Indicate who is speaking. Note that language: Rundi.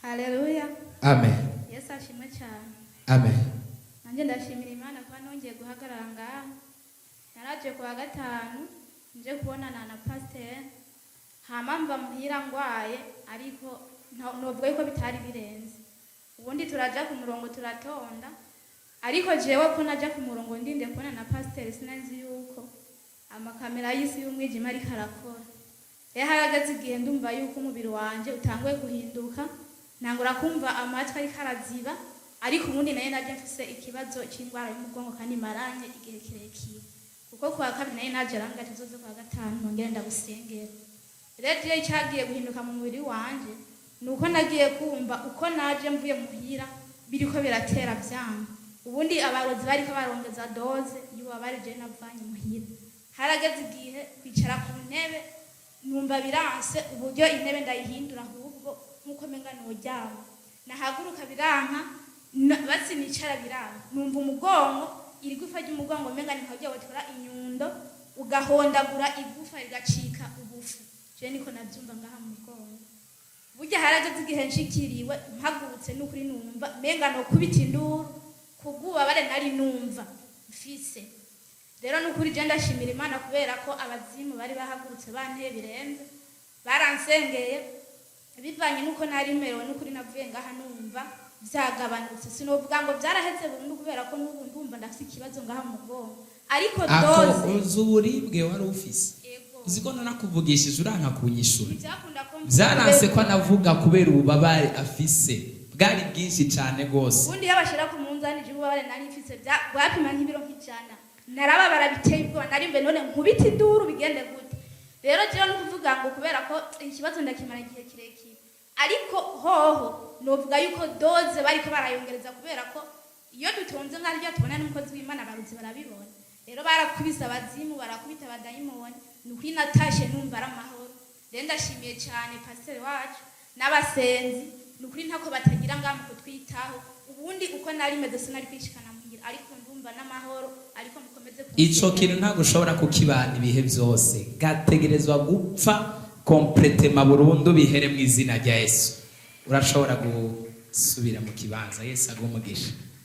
Speaker 1: Haleluya.
Speaker 2: Amen.
Speaker 1: Yesu ashimwe cyane.
Speaker 2: Amen.
Speaker 1: Nanjye ndashimira Imana kuba nongeye guhagarara ngaha. Naraje ku wa gatanu nje kubonana na pasiteri, hama mva muhira ngwaye, ariko novuga yuko bitari birenze. Ubundi turaja ku murongo, turatonda, ariko jewe ko naja ku murongo ndinde kubona na pasiteri, sinanzi yuko amakamera y'isi y'umwijima ariko arakora. Rero harageze igihe ndumva yuko umubiri wanje utanguye guhinduka, ntangura kumva amatwi ariko araziba. Ariko ubundi nayo naje mfise ikibazo cy'indwara y'umugongo kandi maranye igihe kirekire, kuko kuwa kabiri nayo naje arambwira ati: "Uzoze kuwa gatanu nongere ndagusengera." Rero jewe icyagiye guhinduka mu mubiri wanje ni uko nagiye kumva uko naje mvuye muhira biriko biratera vyanga. Ubundi abarozi bariko barongeza dose y'ububabare jewe navanye muhira. Harageze igihe kwicara ku ntebe numva biranse, uburyo intebe ndayihindura ahubwo nkuko menga noryama. Nahaguruka biranka, basi nicara biranka, numva umugongo, iri gufa ry'umugongo menga ni nka batwara inyundo ugahondagura igufa rigacika ubufu. Je niko navyumva ngaha mu mugongo. Burya harageze igihe nshikiriwe, mpagurutse, n'ukuri numva menga no kubita induru kubw'ububabare nari numva mfise. Rero n'ukuri je ndashimira Imana kubera ko abazimu bari bahagurutse banteye birenze, baransengeye bivanye n'uko nari merewe. N'ukuri navuye ngaha numva vyagabanutse. Sinovuga ngo vyaraheze burundu kubera ko n'ubu ndumva ndafise ikibazo ngaha mu mugongo, ariko
Speaker 2: Ako
Speaker 1: dose
Speaker 2: uzi uburibwe wari ufise?
Speaker 1: Ego.
Speaker 2: Uzi ko nanakuvugishije uranka kunyishura?
Speaker 1: Ntivyakunda ko mvuga.
Speaker 2: Vyaranse ko anavuga kubera ububabare afise bwari bwinshi cyane rwose.
Speaker 1: Ubundi iyo bashira ku munzani, je ububabare nari mfise bwapima nk'ibiro nk'100. Narababara biteye ubwoba. Nari mbe none nkubita induru bigende gute? Rero jewe ni ukuvuga ngo kubera ko ikibazo ndakimara igihe kirekire, ariko hoho novuga yuko dose bariko barayongereza, kubera ko iyo dutonze nka tubona n'umukozi w'Imana, abarozi barabibona. Rero barakubise abazimu, barakubita abadayimoni. Ni ukuri natashe numva ari amahoro. Rero ndashimiye cyane pasiteri wacu n'abasenzi. Ni ukuri ntako batagira ngaha mu kutwitaho. Ubundi uko nari meze sinari kwishikana muhira, ariko ndumva n'amahoro. Ariko mukomeze
Speaker 2: Ico kintu ntabwo ushobora kukibana ibihe byose, gategerezwa gupfa complètement, burundu, bihere mu izina rya Yesu. Urashobora gusubira mu kibanza. Yesu aguhe umugisha.